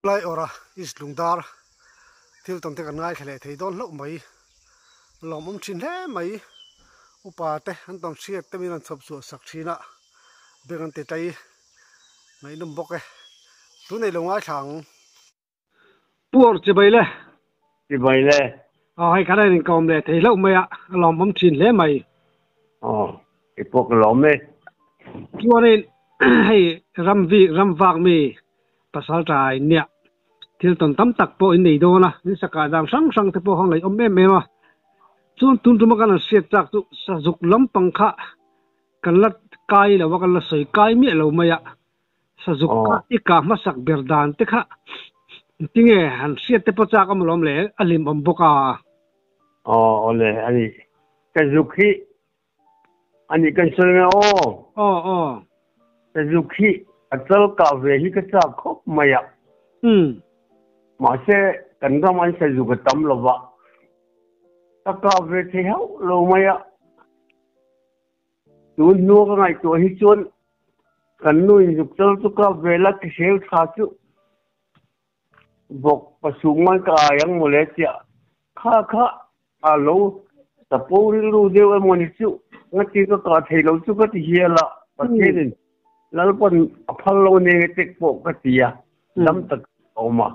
Lai awrh a East Lungdar thil tawn te kan ngaithla leh thei dawn hlauh mai. Lawmawm thin hle mai. Upa te an tawn hriat te min rawn chhawp chhuah sak thin a, beng an ti tlai ngaihnawm bawk e. Tunei lo ngaithla ang. Pu Awrh chibai le. Chibai le. Aw hei kan rawn inkawm leh thei hlauh mai a, a lawmawm thin hle mai. Aw, i pawh ka lawm e. Chuanin hei ramvi ramvak mi pasal tha in nia thil tawn tam tak pawh in nei dawn a, in sakah dan hrang hrang te pawh kha ngaihawm em em a. Chuan tun tuma kan han hriat chak chu sazuk lampang kha kan la kai lo a, kan la sawi kai miah lo mai a. Sazuk kha i kah hmasak ber dan te kha tinge han hriat te pawh chak a maw lawm le, a hlimawm bawk a. Aw awle ani sazuk hi ani kan sawi nge aw. Aw aw. Sazuk hi a chal kah ve hi ka chak khawp mai a. Umm. Mahse kan ram an sazuk a tam lova ka kah ve thei hauh lo mai a. Tun hnua ka ngaihtuah hi chuan kan nu in zuk chal chu ka vela ti hrel tha chu vawk pasuk ngai ka ai ang mawle tia kha kha a lo chapo rilru deuh emawni chu ngati ka kah thei lo chu ka ti hial a, Pathian in Lalpawn a phal lo nen nge tek pawh ka ti a, dam tak a awm a.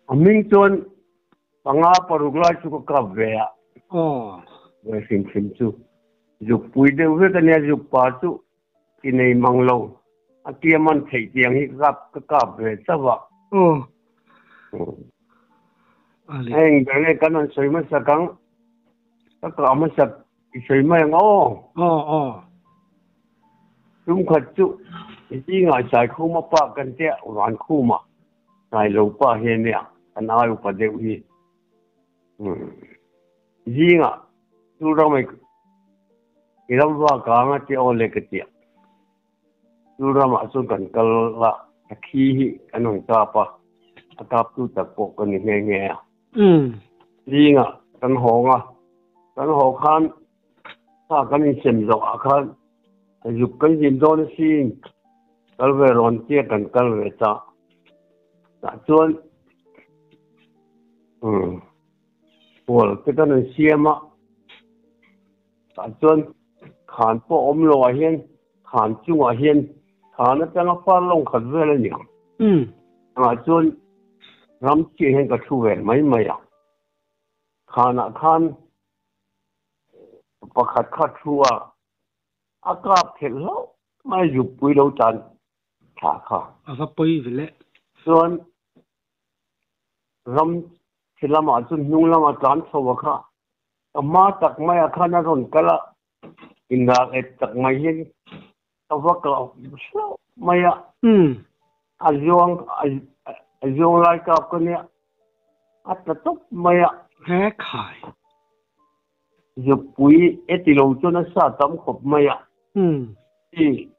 A hming chuan Panga paruk lai chu ka kap ve a. Aw. Ve hrim hrim chu. Zuk pui deuh vek a nia, zuk pa chu ti nei mang lo. A tia man theih tiang hi ka kap ka kap ve chauh a. Aw. Heng ber nge kan han sawi hmasak ang. Ka kah hmasak i sawi mai ang aw. Aw aw. Tum khat chu i zingah Saikhuma pa kan tia Vankhuma. Ngailo pa hi ania kan ai upa deuh hi. Zingah chu ram i ram va kang a tia aw le ka tia. Chu ramah chuan kan kal a, a thi hi kan rawn kap a, a kaptu tak pawh ka ni nghe nghe a. Zingah kan hawng a, kan haw khan kha kan insem zawhah khan zuk kan zin dawn asin. Kal ve rawn tia kan kal ve ta. Tah chuan umm hual te kan rawn siam a, tah chuan khan pawh awm lo ah hian khan chungah hian khan atanga far lawng khat vel a ni ang. Tah chuan ram chiah hian ka thu ve mai mai a, khanah khan pakhat kha thu a. A kap khelh hlauh mai zukpui lo tan thla kha. A va pawi ve le. Chuan ram chhe lamah chuan hnung lama tlan chho a kha ka hma tak mai ah khan a rawn kal a, inral et tak mai hian ka va kah hlauh mai a. A zuang a zuang lai kap ka nia a tla tawp mai a. He khai. Zukpui e ti lo chuan a sa tam khawp mai a. I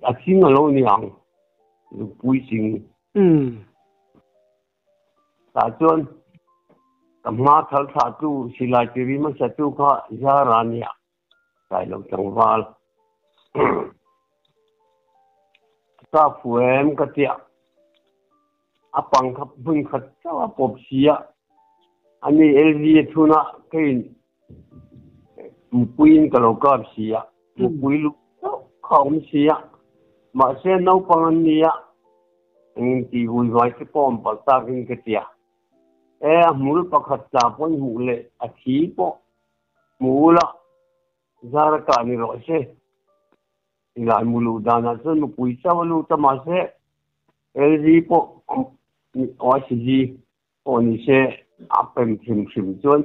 a ching a lo ni ang zukpui ching. Tah chuan ka hma thal thlah tu silai tiri hmasa tu kha Zara nia kai lo tlangval. Ka fu em ka tia. A pang kha hmun khat chauh a pawp si a, ani LV a chhun a, keiin mupuiin ka lo kap si a, mupui lu chauh kha a awm si a, mahse naupang an ni a, engin tih vui vai te pawh awm palh takin ka ti a, e a hmul pakhat tla pawhin hmuh leh a thi pawh hmu ula zar a kah ni rawh se. Silai mu luh danah chuan mupui chauh a lut a, mahse LG pawh YCG pawh ni se a pem hrim hrim chuan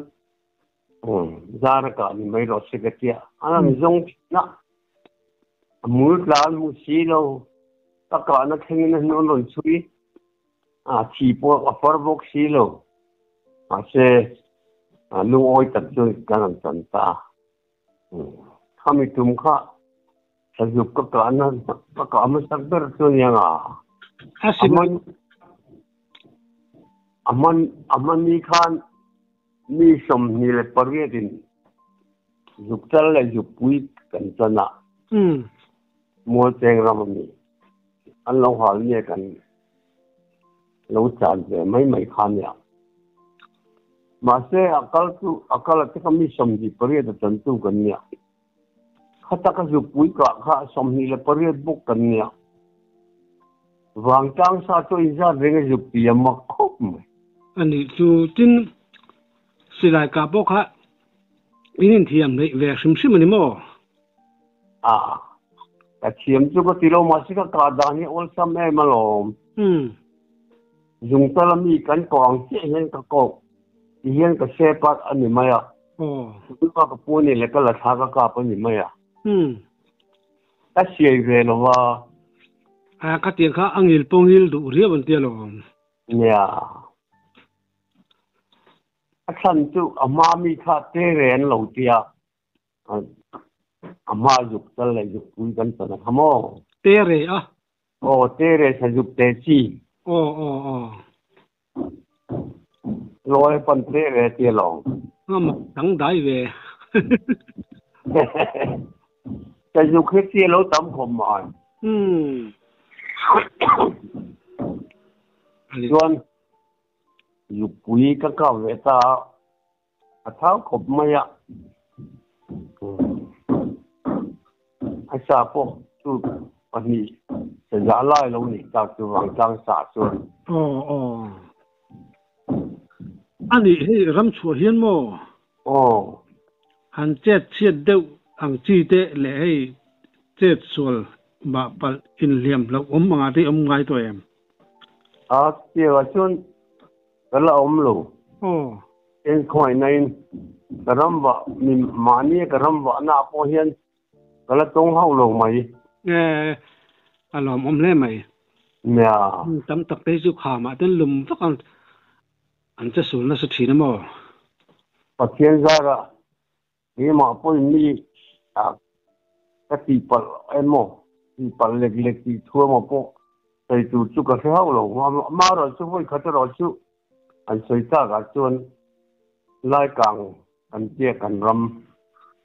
zar a kah ni mai rawh se ka tia. An han zawng thin a, a hmul tla an hmu si lo, ka kahna thlengin a hnu an rawn chhui a, thi pawh a far bawk si lo, mahse lungawi tak chuan kan han chan ta a. Khami tum kha sazuk ka kahna ka kah hmasak ber chu ania nga. A man a man a hmani khan mi 28 in zuk chal leh zuk pui kan chan a. Mualcheng ram a ni. An lo hal nge kan lo chan ve mai mai kha nia. Mahse a kal chu a kal a te kha mi 28 a chantu kan nia. Khata ka zukpui kah kha 28 bawk kan nia. Vangtlang sa chu inzat reng a zuk ti a mak khawp mai. A nih chu tin silai kah pawh kha in inthiam hleih ve hrim hrim a ni maw? A, ka thiam chu ka ti lo mahse ka kah dan hi awlsam em alawm. Zungtal a mi kan kawh ang chiah hian ka kawk ti hian ka hre part a ni mai a. Tuna ka pu nih leh ka la thla ka kap a ni mai a. Ka siai ve lo va. A, ka tiang kha a ngil pawh ngil duh riau an ti alawm. Nia. A thlan chu a hma mi kha te re an lo tia. A hma zuk tal leh zuk pui kan chan a kha maw? Te re a. Aw, te re sa zuk te chi. Aw, aw, aw. Lawi pan te re ti alawm. A mak dang dai ve. Sa zuk hi chi a lo tam khawp mai. Umm. Chuan zukpui ka kap ve ta a. A thau khawp mai a, a sa pawh chu pahnih saza lai lo nih tak chu vangtlang sa chuan. Aw aw. A nih hei ram chhuah hian maw? Aw. Han chet chhiat deuh ang chi te leh hei chet sual bah palh inhliam hlauh awm anga te awm ngai tawh em? A chutiangah chuan Ka la awm lo. Aw. Enkhawngaihna in ka ram vah mi mahni a ka ram vahna ah pawh hian ka la tawng hauh lo mai. E, a lawmawm hle mai. Nia. Tam tak te hi chu khamah ten lum vak ang an che sul nasa thin a maw? Pathian zarah Keimah pawhin mi ka tihpalh emaw, tihpalh lek lek tih thu emaw pawh sawi tur chu ka hre hauh lo. Amaherawh chu vawi khat erawh chu an sawi takah chuan Laikang kan tia kan ram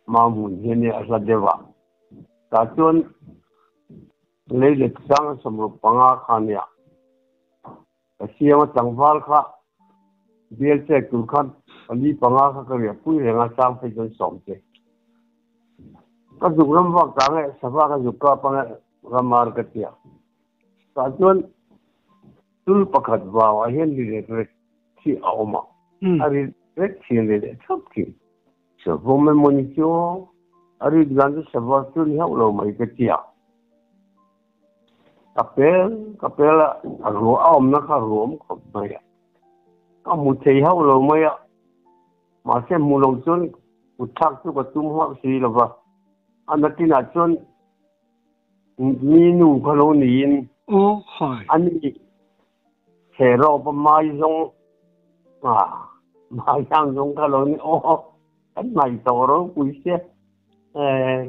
Mamhmun hi ania a hla deuh a. Tah chuan lei let sang 65 kha ania. Ka siam a tlangval kha bial chek tur khan pali panga kha ka riah pui reng a chang phei chuan sawm che. Ka zuk ram vak ta nge sava ka zuk kap ange ramar ka tia. Tah chuan tul pakhat vau ah hian ri rek rek hi a awm a, a ri rek thin ri leh thap thin. Savawm emaw ni chu a rik dan chu sava chu ni hauh lo mai ka tia. Ka pel ka pel a, a ruah a awmna kha a ruam khawp mai a. Ka hmu thei hauh lo mai a, mahse hmu lo chuan kut thlak chu ka tum hauh si lo va. A nakinah chuan mi nu kha lo niin a ni chherawp a mai zawng a mai ang zawng kha lo ni aw kan ngaih tawh ropui sia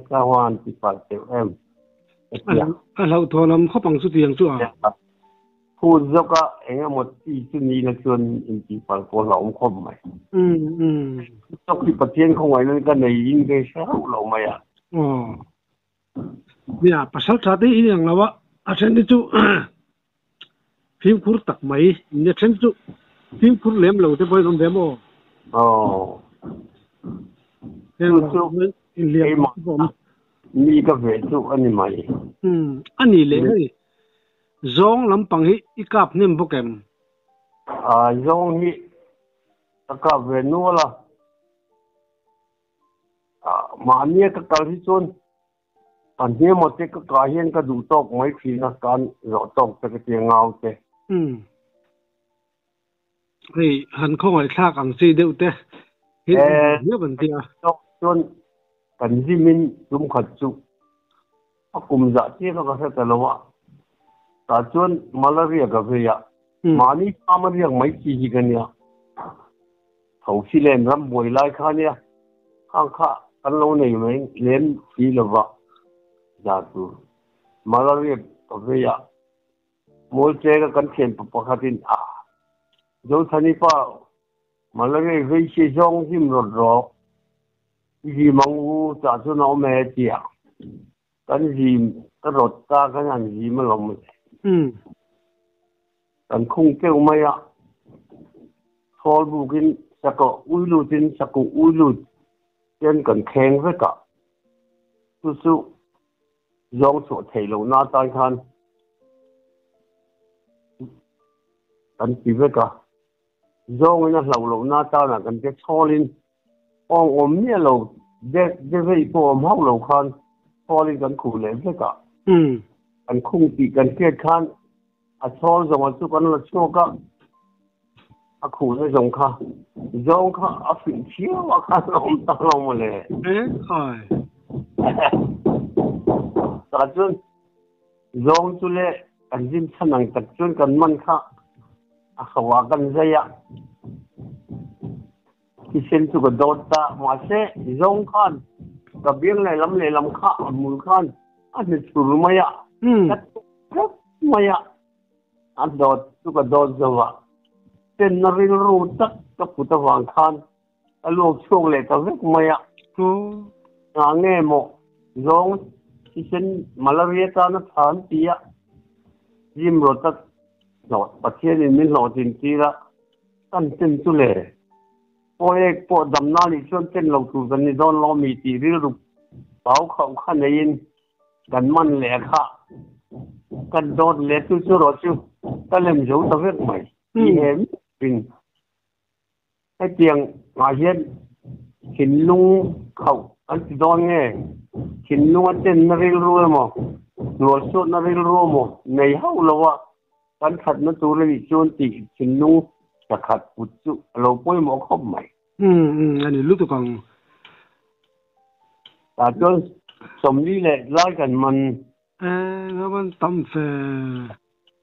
ka huan ti palh teuh em. A hlauhthaw lam khawp ang chutiang chu a. Phut zawk a eng emaw chi chu ni la chuan intihpalh pawh hlauhawm khawp mai. Zawk hi Pathian khawngaihna ka nei in ka hre hauh lo mai a. Aw. Nia, pasal tha te in ang lo a, a then te chu fimkhur tak mai, nia then chu fimkhur lem lo te pawhin awm ve maw? Aw. Heng chu inhliam pawh awm. Mi ka ve chu a ni mai. Umm, a ni leh hei. Zawng lampang hi i kap hnem bawk em? Aa, zawng hi ka kap ve nual a. Aa, mahnia ka kal hi chuan pahnih emaw te ka kah hian ka duh tawk mai thin a, kan zawh tawk te ka ti a ngau te. Umm. Hei han khawngaih thlak ang chi deuh te hi hiau an ti a. Chuan kan zimin tum khat chu a kum zah chiah kha ka hre ta lo a, tah chuan malaria ka vei a, mahni fam a riak mai chi hi ka nia. Tho si len ram buai lai kha nia, khang kha kan lo nei mai lem si lo va, za tur malaria ka vei a. Mawlcheng a kan thianpa pakhatin a Zothani pa malaria vei si zawng him rawt rawk i zim ang u tah chuan a awm e tiah kan zim ka rawt ta kan han zim alawm. Kan khung keuh mai a, thawl bukin sakawh ui lutin sakuh ui lut ten kan kheng vek a, chu chu zawng chhuah theih lohna atan khan kan ti vek a, zawngin a hlauh lohna atana kan te chhawlin awng awm miah lo de de vei pawh awm hauh lo khan chhawlin kan khuh leh vek a, kan khung tih kan hriat khan a chhawl zawng chu kan la chhuak a, a khuhna zawng kha zawng kha a fih thiau a khan a awm tak lo maw le. E khai. Tah chuan zawng chu le kan zin chhan ang tak chuan kan man kha a kho ah kan zai a, thisen chu ka dawt ta. Mahse zawng khan ka biang lehlam lehlam kha a hmul khan a hni chhur mai a, ka tawp mai a. A dawt chu ka dawt zo a, tenna rilru tak ka put avang khan ka luak chhuak leh ta vek mai a. Ngah nge maw zawng thisen malaria tana tha an ti a, gym rawta hlawh Pathianin min hlawhtlin tir a, kan ten chu le Pawek pawh damna nih chuan ten lo tur kan ni dawn lo mi tih rilru pau khauh kha neiin Kan man leh kha kan dawt leh chu chu rawh chu ka lem zo ta vek mai. Ti he in hetiang ah hian thinlung khauh an ti dawn nge? Thinlung a tenna rilru emaw, hnualsuatna rilru emaw nei hauh lo a kan thatna tur a nih chuan tih thinlung pakhat put chu a lo pawimawh khawp mai. Umm a ni lutuk ang. Tah chuan 40 leh lai kan man. E nga man tam fe.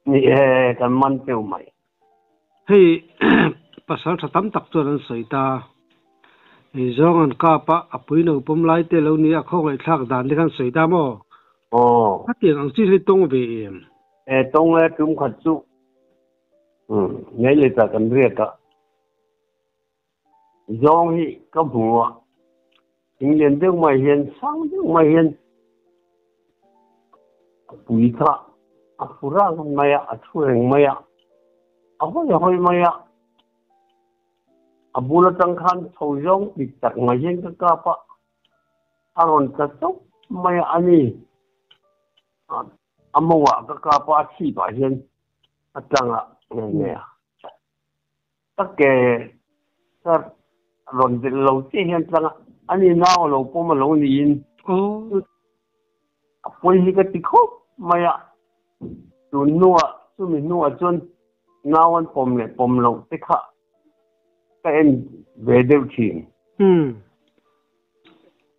Ni e, kan man teuh mai. Hei pasal tha tam tak chuan an sawi ta. Hei zawng an kap a, a pui no pawm lai te lo ni a, khawngaih thlak dan te khan sawi ta maw? Aw. Hetiang ang chi hi tawng ve em? E tawng e, tum khat chu. Umm, ngei leh ta kan riak a. Zawng hi ka hmu a, thing lian deuh mai hian sang deuh mai hian a pui kha a fu rang mai a, a thu reng mai a, a hawi hawi mai a, a bul atang khan chho zawng dik tak mai hian ka kap a, a rawn tla chauh mai a, a ni a mawngah ka kap a, a chhipah hian a tlang a nge nge a. Ka ke ka rawn belh lo chiah hian tlang a, ani nau a lo pawm a lo niin a pawi hi ka ti khawp mai a, tun hnuah chumi hnuah chuan nau an pawm leh pawm loh te kha ka en ve deuh thin. Umm.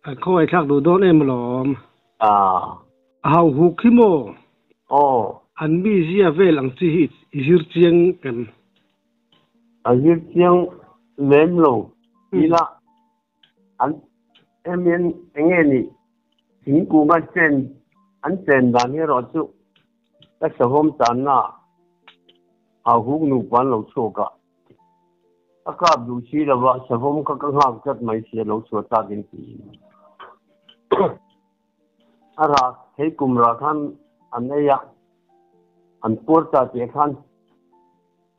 An khawngaihthlak duh dawn em alawm. Ah. A hau huk hi maw? Aw. An mizia vel ang chi hi i zir chiang em? A zir chiang lem lo ila an hemi an enge ni thingkung a chen an chen dan hi erawh chu ka savawm tanna hau huk nupa an lo chhuak a. A kap duh si lo va, savawm kha ka nghak tlat mai si a lo chhuah takin tiin. A rah thei kum rah khan an ei a, an puar ta tih khan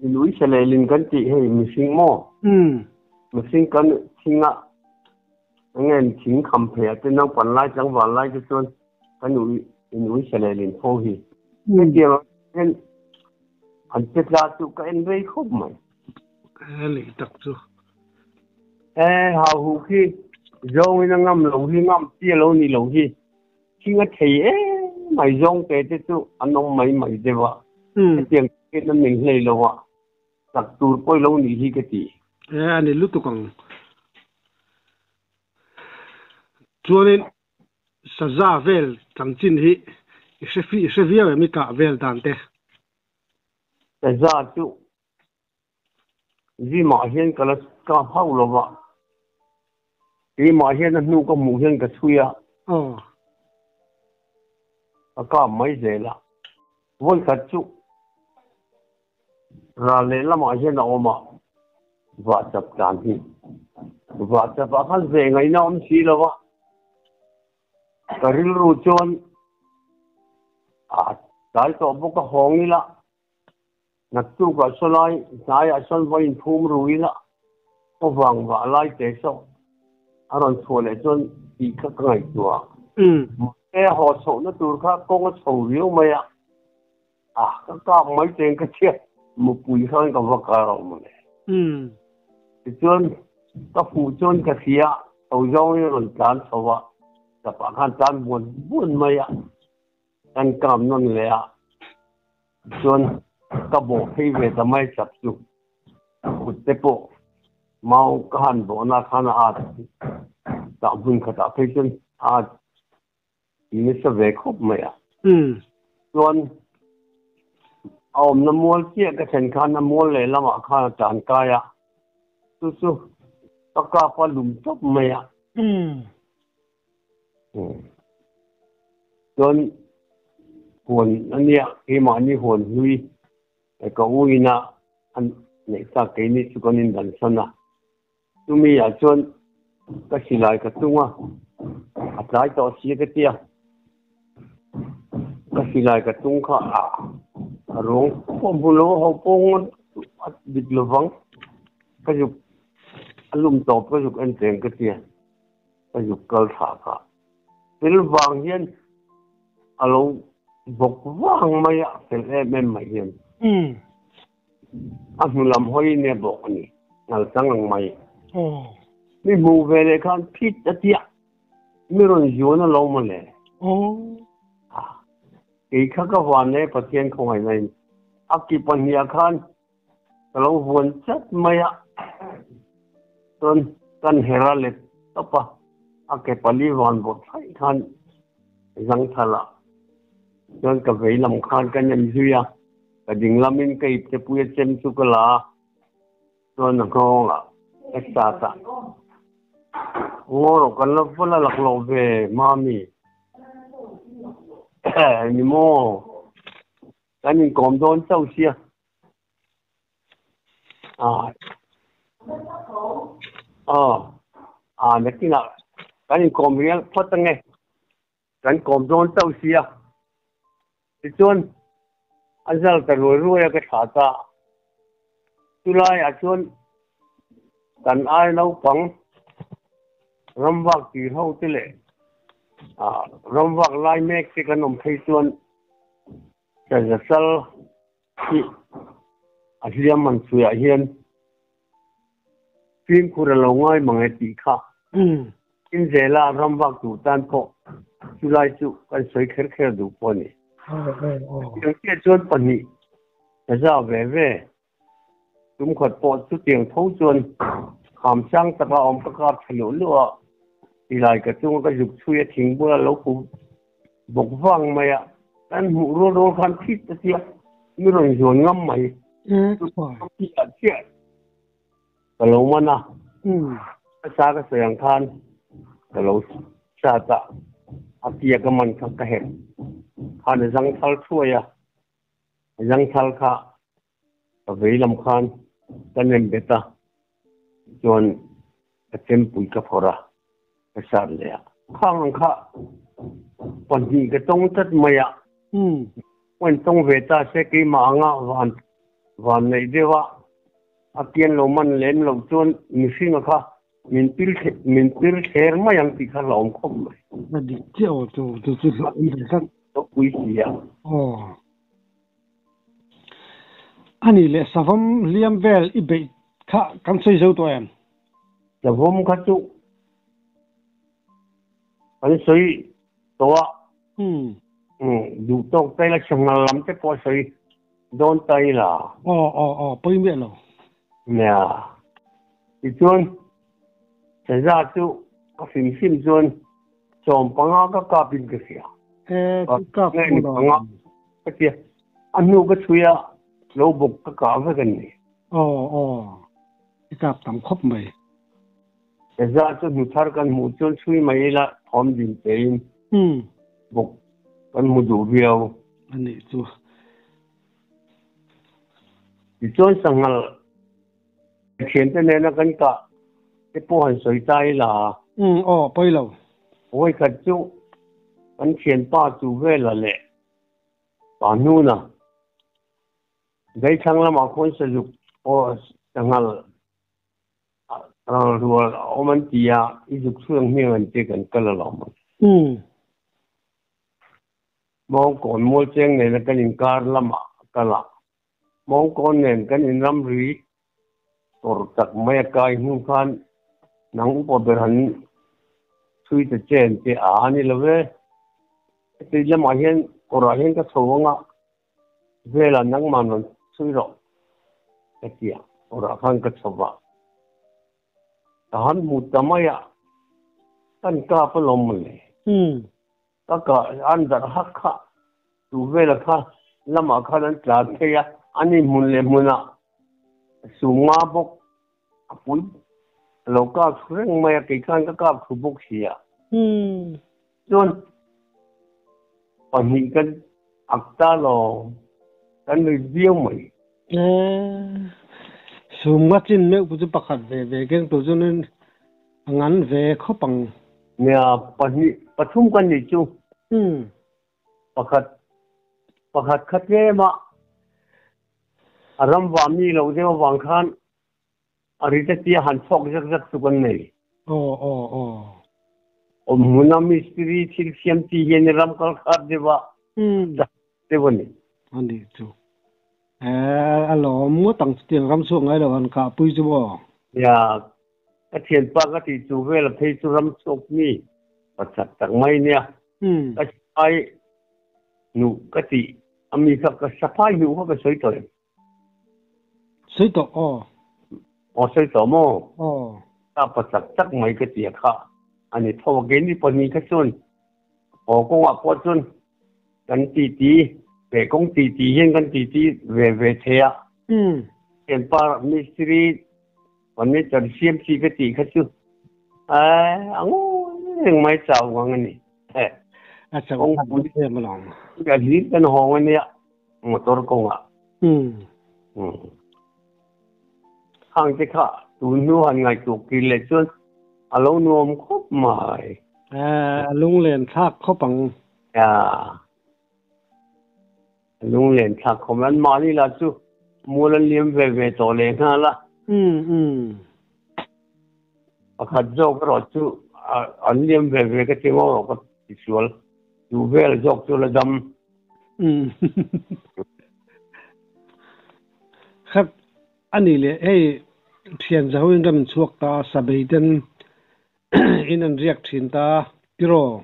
in ui se lehlin kan tih hei mihring maw? Mihring kan thing a, enge thing kham phei ah te naupan lai tlangval lai te chuan kan ui in ui se lehlin fo hi. Hetiang ah hian An che tla chu ka en rei khawp mai. He lei tak chu. E hau hu khi zawng in a ngam lo hi ngam chi a lo ni lo hi thing a thei em mai zawng te te chu an awm mai mai deuh a hetiang takin an ning hlei lo a chak tur pawi lo nih hi ka ti. E a ni lutuk ang. Chuanin Saza vel chanchin hi i hre i hre viau em i kah vel dan te? Saza chu zimah hian ka la kap hauh lo va, keimah hian a hnu ka hmuh hian ka chhui a, ka kap mai zel a. Vawikhat chu ral leh lamah hian a awm a, vahchap tlan hi. Vahchap ah khan ve ngaihna a awm si lo a, ka rilru chuan a Tlai tawh bawk a hawng ila, naktukah saw lai hnaiah sawn va inphum ru ila, aw vang vah lai te saw a rawn chhuah leh chuan tih kha ka ngaihtuah. Mahse a haw chhohna tur kha kawng a chho riau mai a, a ka kap mai teng ka chhiat mupui khan ka va kar a awm le. Tichuan ka fuh chuan ka hria, tho zawngin a rawn tlan chho a, chapah khan tlan buan buan mai a. Kan kap nawn leh a, chuan ka bawh phei ve ta mai chap chu. Kut te pawh mau ka han bawhna khan a at tah hmun khatah phei chuan a at nasa ve khawp mai a. Chuan a awmna mual chiah ka thlen khan a mual lehlamah khan a tan kai a, chu chu ka kap a lum tawp mai a. Chuan huan a nia, keimahni huan hlui ka uina a neih tak keini chu kan indansan a. Chumi ah chuan ka silai ka tung a, a tlai tawh si ka tia. Ka silai ka tung kha a ruang pawh hmu lo a ho pawng a dik lovang. Ka zuk a lum tawp ka zuk en teng ka tia. Ka zuk kal thla kha. Thil vang hian a lo bawk vang mai a, fel em em mai hian. A hnu lam hawi in a bawk a ni, ngal chang ang mai. Mi hmuh ve leh khan phit a tia, mi rawn zuan a lo mawle. Kei kha ka van e Pathian khawngaihna in a ki pahnih ah khan Ka lo vuan chat mai a, chuan kan her a let tawp a, a ke pali van vawt thlaih khan zangthal ah chuan ka vei lam khan ka nem zui a, ka ding lamin ka ipte pui a chem chu ka la a, chuan a nghawng ah ka sat a, Ngaw rawh kan la vala laklawh ve Mami, ni maw? Kan inkawm dawn chauh sia. Ah. Ah. Ah, nakinah kan inkawm rial phawt ange. Kan kawm dawn chauh sia. Tichuan, a zal ta ruai ruai a ka thlah ta. Chulaiah chuan kan ai naupang ramvak tir ho te leh ah ramvak lai mek te kan awm phei chuan Chazasal hi a hliam man chhuiah hian fimkhur a lo ngai mang e tih kha Inzela ramvak duh tan pawh chulai chu kan sawi kher kher duh pawh a ni. Chutiang chiah chuan pahnih ka za ve ve. Tumkhat pawh chutiang tho chuan kham sang taka awm ka kap tha luh luh a, tilai ka chunga ka zuk chhui a thing bula lo pu bawk vang mai a, kan hmuh rual rual khan thit a tia mi rawn zuan ngam mai. Chiah chiah ka lo man a, ka sa ka sawi ang khan ka lo sat a, a tia ka man kha ka herh khan a zangthal thuai a. Zangthal kha ka vei lam khan ka nem bet a, chuan ka chempui ka phawrh a, ka sat leh a. Khang ang kha pahnih ka tawng tlat mai a, pawn tawng ve ta se keimah anga van van neih deuh a, a kian lo man lem loh chuan mihringa kha min pil min pil thler mai ang tih kha hlauhawm khawp mai. A dik chiah aw chu chu chu hlauhawm ve tlat. Ropui si a. Aw. Ani leh savawm hliam vel i beih kha kan sawi zo tawh em? Savawm kha chu kan sawi tawh a. Duh tawk ta ila sanghal lam te pawh a sawi dawn ta ila. Aw aw aw pawi miah lo. Nia. Tichuan saza chu ka hrim hrim chuan 15 ka kap in ka hria. E kap ni panga ka tia. A hnu ka chhui a lo bawk ka kah vek an ni. Aw aw i kap tam khawp mai. Saza chu hnu thar kan hmuh chuan chhui mai ila thawm din te in bawk kan hmu duh viau. Anih chu. Tichuan sanghal thiante nena kan kah te pawh han sawi ta ila. Umm aw pawi lo. Vawikhat chu kan thianpa chu vela leh Pa hnuna Daithlang lamah khuan sazuk aw sanghal ral rual a awm an ti a, i zuk chhuak hmel an ti kan kal alawm ang. Mawngkawn Mualcheng nena kan inkar lamah a kal a, Mawngkawn nen kan inramri tawr tak mai a kai hnu khan nang upa ber han chhui ta che an ti a, a ni lo ve. Heti lamah hian kawrah hian ka chho ang a, Velah nangmah rawn chhui rawh ka ti a, kawrah khan ka chho va. Ka han hmu ta mai a, kan kap alawm mawle. Ka kah an darh hak kha, tu vela kha lamah khan an tlan phei a, ani hmun leh hmunah sum nga bawk a pui a lo kap thlu reng mai a, kei khan ka kap thlu bawk si a. Chuan pahnih kan ak ta lo, kan rit viau mai. Sum nga chin meuh chu pakhat ve ve keng tur chuan a ngan ve khawp ang. Nia, pahnih, pathum kan nih chu. Pakhat, pakhat kha tlem a, a ram vah mi loh deuh avang khan A rit a tia han chhawk zak zak chu kan nei. Aw aw aw. Awm hmuna mistiri thil siam chi hian i ram kal khat deuh a, chak deuh a ni. A nih chu. Eh, a lawm ngawt ang chutiang ram chhuak ngai lo han kah pui chu maw? Nia, ka thianpa ka tih chu vel a phei chu ram chhuak mi pa chak tak mai nia. Ka saphai hnuh ka tih a mi kha ka saphai hnuh kha ka sawi tawh em? Sawi tawh aw. Aw sawi tawh maw? Aw. Ka pa chak chak mai ka ti a kha a ni tho a keini pahnih kha chuan aw kawngah pawh chuan kan titi ve kawng titi hian kan titi ve ve thei a. Thianpa mistiri furniture siam chi ka tih kha chu a ngawi reng mai chau ngang a ni. A chau kawng em alawm. Ka hlir kan hawng a nia. Motor kawngah. Khang te kha tun hnu han ngaihtuah kir leh chuan a lo nuam khawp mai. A lunglen thlak khawp ang. A lunglen thlak khawp mai. An mahni lah chu mual an liam ve ve tawh leh nghal a. Pakhat zawk erawh chu an liam ve ve ka ti ngawt erawh ka tisual. Duh vel zawk chu la dam. Khat a ni leh hei thian zahoin ram in chhuak ta a, sabei ten in an riak thin ta tiraw?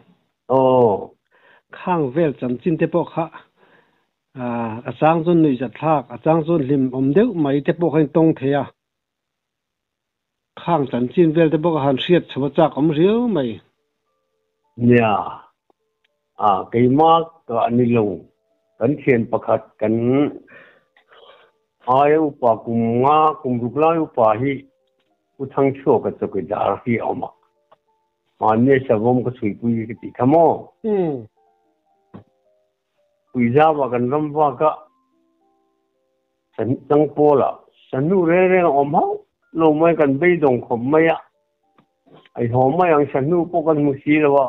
Aw. Khang vel chanchin te pawh kha a chang chuan nuihzat thlak, a chang chuan hlim awm deuh mai te pawh kha in tawng thei a. Khang chanchin vel te bawk a han hriat chho a chak awm riau mai. Nia, a keimah ka ni lo, kan thian pakhat kan aia upa kum nga kum ruk lai upa hi Pu Thangchhuaka chawkidar hi a awm a, mahni savawm ka chhuipui ka tih kha maw? Puizava kan ram vak a. Changpawla sahnu reng reng a awm hauh lo mai, kan beidawng khawp mai a, a i haw mai ang sahnu pawh kan hmu si lo a,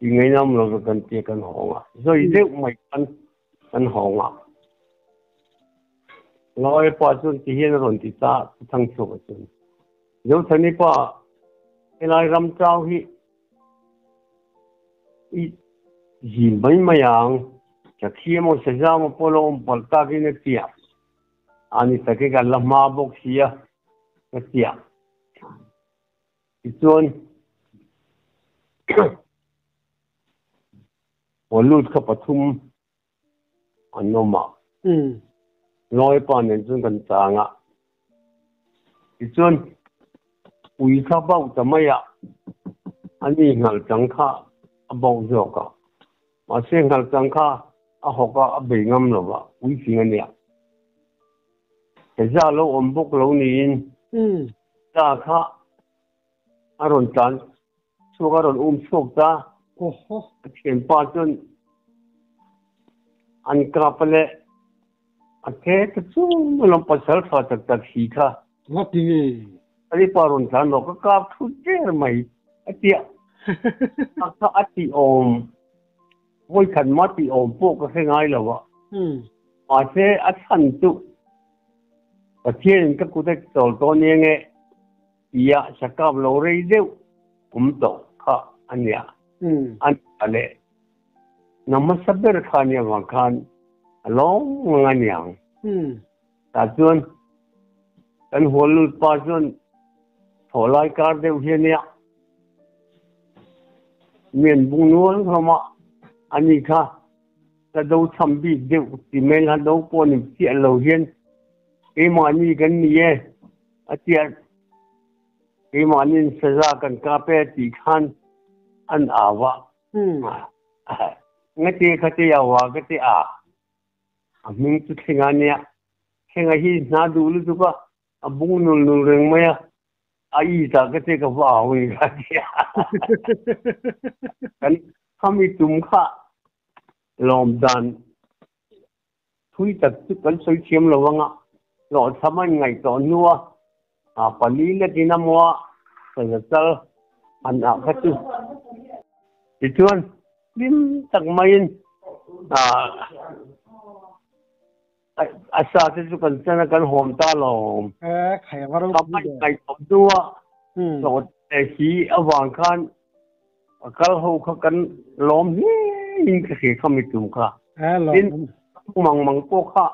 ti ngaihna awm lo chu kan tia kan hawng a, zawi deuh mai khan kan hawng a. Lawia pa chuan ti hian a rawn ti ta a, Thangchhuaka chuan, Zothani pa, helai ram chau hi I zin mai mai ang, Sakhi emaw Saza emaw pawh lo awm palh takin a ti a, a ni tak e kan la hma bawk si a ka ti a. Tichuan aw lut kha pathum an awm a, Lawi pa nen chuan kan chang a. Tichuan ui kha bauh ta mai a, ani nghal chang kha a bauh zawk a. Mahse nghal chang kha a hawk a, a bei ngam lo va, ui fing a nia. Heza lo awm bawk lo niin ta kha a rawn tlan chhuak a rawn um chhuak ta. A thianpa chuan an kap a leh a ke te chu lawm pasal tha tak tak si kha. Ngati nge? Ani pa rawn tlan rawh ka kap thut der mai a tia. A kha a ti awm. Vawi khat mah tih awm pawh ka hre ngai lo a. Mahse a chhan chu Pathianin ka kut a chawl tawh nia nge tia sakap lo rei deuh awm tawh kha a nia. A nia leh na hmasa ber kha nia vang khan a lawm ngang a niang. Tah chuan kan hual lut pa chuan thaw lai kar deuh hi a nia. Mi an bung nual hlawm a, ani kha ka do cham bik deuh ti mai la do pawh ni chiah lo hian keimahni kan ni e a tia keimahniin saza kan kap e tih khan an au a. Ngati khati au a ka ti a, a hming chu Thlenga nia. Thlenga hi hna duh lutuk a, a bung nul nul reng mai a, a i ta ka che ka va au ni ka ti a. Kan khami tum kha lawm dan thui tak chu kan sawi thiam lo anga hlawhchham a inngaihtuah hnua a pali lekin a maw a saza chal han ah kha chu tichuan hlim tak maiin a sa te chu kan chan a kan hawm ta lawm. Ka ngaihtuah hnua hlawh leh hi avang khan A kal ho kha kan lawm hle in ka hria kha mi tum kha. Tin, mang mang pawh kha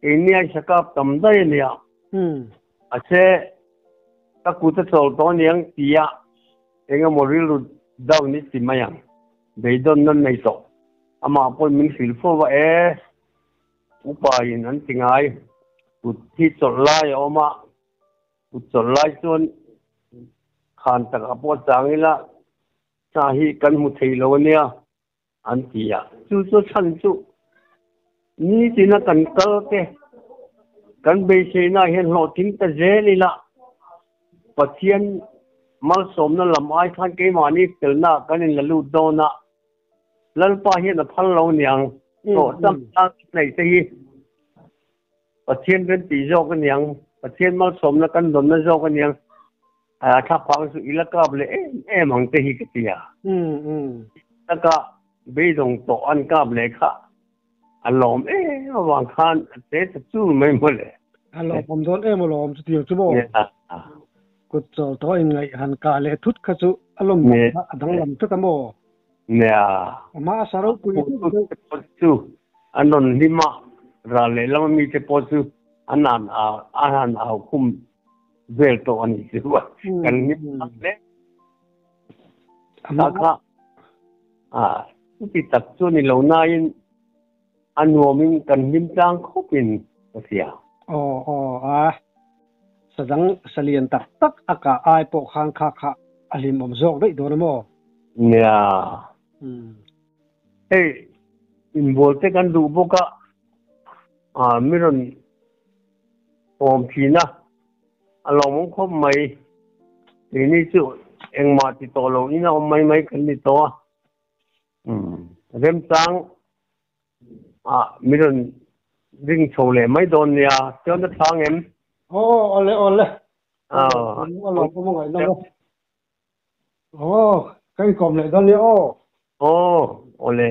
keini a sakap tam daih a nia. Mahse, ka kut a chawl tawh aniang tia eng emaw rilru down i ti mai ang. Beidawn nan nei tawh. Amah pawhin min hrilh fo va e, upa in an ti ngai. Kut hi chawlh lai a awm a. Kut chawlh lai chuan khan takah pawh chang ila hna hi kan hmu thei lo ania an ti a. Chu chu chhan chu nitina kan kal te kan beiseina hian hlawhtling ta zel ila Pathian malsawmna lam ai khan keimahni felna kan inla lut dawn a, Lalpa hian a phal lo niang hlawhcham tlang neih te hi. Pathian kan tih zawk aniang, Pathian malsawmna kan dawnna zawk aniang, a thlaphang chu i la kap leh em em ang te hi ka ti a. Taka beidawng tawh an kap leh kha a lawm em avang khan a che ta chul mai maw le. A lawmawm dawn em alawm chutiang chu maw? Kut chawl tawh inngaih han kah leh thut kha chu a lawm dan kha a danglam tlat a maw? Nia. Amah a sa ropui deuh deuh. Chu an rawn hlim a, ral lehlam ami te pawh chu an han au an han au khum vel tawh a ni chu kan hlim tak hle. Ta kha a chuti tak chu ni lo nain a nuamin kan hlim tlang khawpin ka hria. Aw aw a sadang salian tak tak a kah ai pawh khan kha kha a hlimawm zawk daih dawn a maw? Nia. Hei inbual te kan duh bawk a, ah mi rawn awm thin a, a lawmawm khawp mai. Keini chu engmah ti tawh lo in a awm mai mai kan ni tawh a, umm remchang ah mi rawn ring chho leh mai dawn nia, chuan a thlang em? Aw awle awle, a lawmawm a ngaihnawm e. Aw, ka inkawm leh dawn nia aw. Aw, awle.